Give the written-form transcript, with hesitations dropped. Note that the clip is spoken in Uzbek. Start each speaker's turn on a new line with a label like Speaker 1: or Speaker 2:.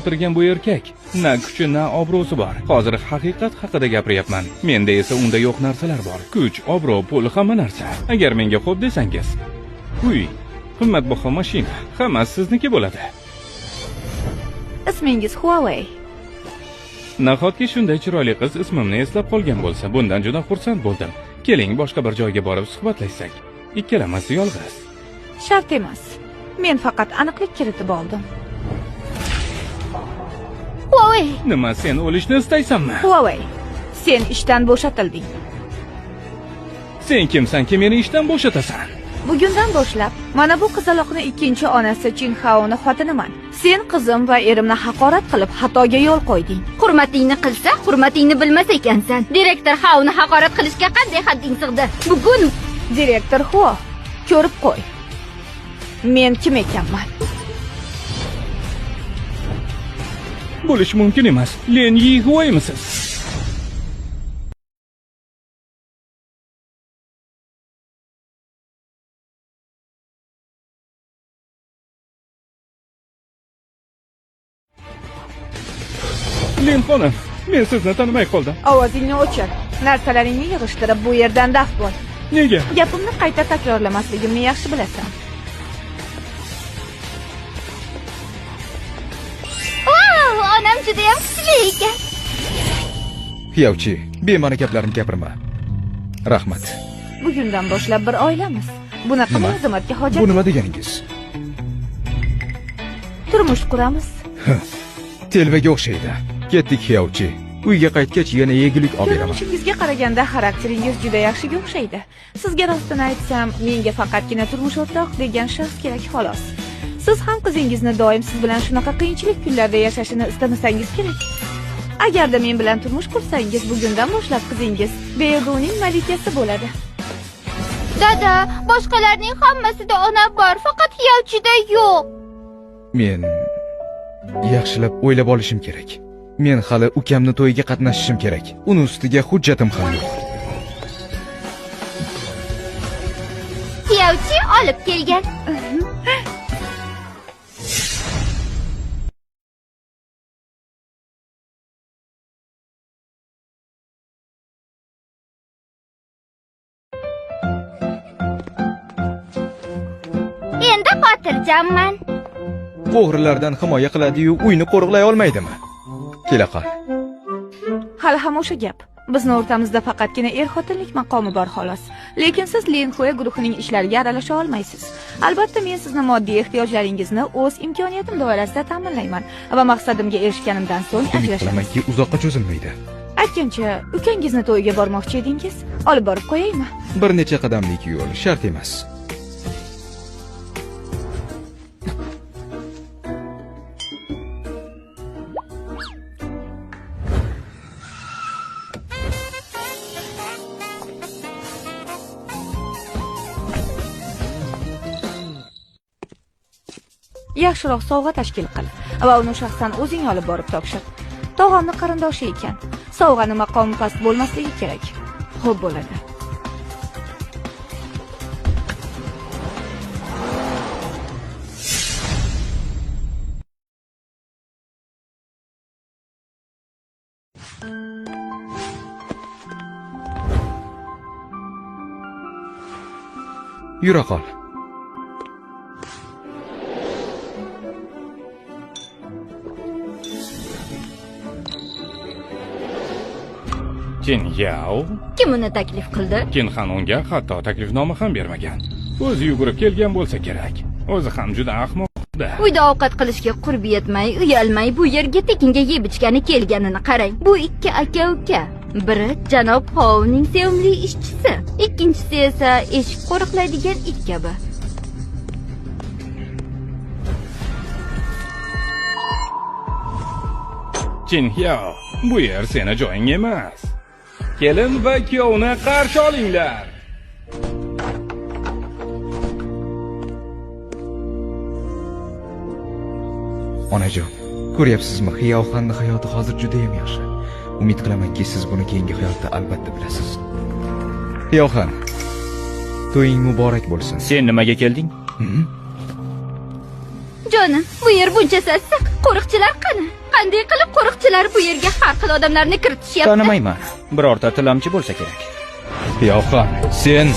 Speaker 1: o'tirgan bu erkak. Na kuchi, na obro'si bor. Hozir haqiqat haqida gapiryapman. Menda esa unda yo'q narsalar bor. Kuch, obro', pul, hamma narsa. Agar menga xo'p desangiz, uy, qimmatbaho mashina, hammasi sizniki bo'ladi.
Speaker 2: Ismingiz Huawei.
Speaker 1: Nahotki shunday chiroyli qiz ismimni eslab qolgan bo'lsa, bundan juda xursand bo'ldim. Keling, boshqa bir joyga borib suhbatlashsak. Ikkalamiz yolg'iz.
Speaker 2: Shart emas. Men faqat aniqlik kiritib oldim.
Speaker 3: Huawei,
Speaker 1: Nima, sen o'lishni istaysanmi?
Speaker 2: Huawei, sen ishdan bo'shatilding.
Speaker 1: Sen kimsanki meni ishdan bo'shatasan?
Speaker 2: Bugundan boshlab mana bu qizaloqni ikkinchi onasi Chin Haoni xotiniman. Sen qizim va erimni haqorat qilib xatoga yo'l qo'yding.
Speaker 3: Hurmatingni qilsa, hurmatingni bilmas ekansan. Direktor Haoni haqorat qilishga qanday hadding sig'di? Bugun
Speaker 2: Direktor Huo, ko'rib qo'y. Men kim ekanman?
Speaker 1: Bo'lishi mumkin emas. Len Yihuaymisiz? Len xonim, men sizni tanimay qoldim.
Speaker 2: Ovozingni o'chir. Narsalaringni yig'ishtirib bu yerdan daf bo'l.
Speaker 1: Nega?
Speaker 2: Gapimni qayta takrorlamasligimni yaxshi bilasan.
Speaker 3: Vau, onam juda ham kuchli ekan.
Speaker 4: Xiyovchi, bema'ni gaplarni gapirma. Rahmat.
Speaker 2: Bugundan boshlab bir oilamiz. Bunaqa
Speaker 4: Nima?
Speaker 2: mulozamatga hojat
Speaker 4: Bu nima deganingiz?
Speaker 2: Turmush quramiz.
Speaker 4: Telbaga o'xshaydi. Ketdik Xiyovchi. Uyga qaytgach yana yegulik olib beraman.
Speaker 2: Ko'rinishingizga qaraganda xarakteringiz juda yaxshiga o'xshaydi. Sizga rostini aytsam, menga faqatgina turmush o'rtoq degan shaxs kerak xolos. Siz ham qizingizni doim siz bilan shunaqa qiyinchilik kunlarda yashashini istamasangiz kerak. Agarda men bilan turmush qursangiz, bugundan boshlab qizingiz Beduning malikasi bo'ladi.
Speaker 3: Dada, boshqalarning hammasida ona bor, faqat Xiyovchida yo'q.
Speaker 4: Men yaxshilab o'ylab olishim kerak. Men hali ukamni to'yiga qatnashishim kerak. Uni ustiga hujjatim ham yo'q.
Speaker 3: Xiyovchi olib kelgan. Endi xotirjamman.
Speaker 4: O'g'rilardan himoya qiladi-yu, uyni qo'riqlay olmaydimi? Kela qol.
Speaker 2: Hali ham o'sha gap. Bizni o'rtamizda faqatgina er-xotinlik maqomi bor xolos. Lekin siz Lin Xue guruhining ishlariga aralasha olmaysiz. Albatta men sizni moddiy ehtiyojlaringizni o'z imkoniyatim doirasida ta'minlayman va maqsadimga erishganimdan so'ng
Speaker 4: Umid
Speaker 2: ajrashamiz.
Speaker 4: qilamanki, uzoqqa cho'zilmaydi.
Speaker 2: Aytgancha, ukangizni to'yiga bormoqchi edingiz? Olib borib qo'yaymi?
Speaker 4: Bir necha qadamlik yo'l shart emas.
Speaker 2: Yaxshiroq sovg'a tashkil qil va uni shaxsan o'zing olib borib topshir. Tog'amni qarindoshi ekan. Sovg'ani maqomi past bo'lmasligi kerak. Xo'p bo'ladi.
Speaker 4: Yura qol.
Speaker 1: Chin Yao,
Speaker 3: Kim uni taklif qildi?
Speaker 1: Kinxan unga hatto taklifnoma ham bermagan. O'zi yugurib kelgan bo'lsa kerak. O'zi ham juda ahmoqda.
Speaker 3: Uyda ovqat qilishga qurbi yetmay, uyalmay bu yerga tekinga yeb ichgani kelganini qarang. Bu ikki aka-uka. Biri janob Hovning sevimli ishchisi, ikkinchisi esa eshik qo'riqlaydigan it kabi.
Speaker 1: Chin Yao, bu yer seni joying emas. Kelin va kuyovni qarshi olinglar.
Speaker 4: Onajon, ko'ryapsizmi, Xiaoxanning hayoti hozir juda ham yaxshi. Umid qilamanki, siz buni keyingi hayotda albatta bilasiz. Xiaoxan, to'ying muborak bo'lsin.
Speaker 5: Sen nimaga kelding?
Speaker 3: Jonim, bu yer buncha sassiq. Qo'riqchilar qani? Qanday qilib qo'riqchilar bu yerga har xil odamlarni kiritishyapti?
Speaker 5: Tanimayman. Birorta tilamchi bo'lsa kerak.
Speaker 1: Yo'qon, sen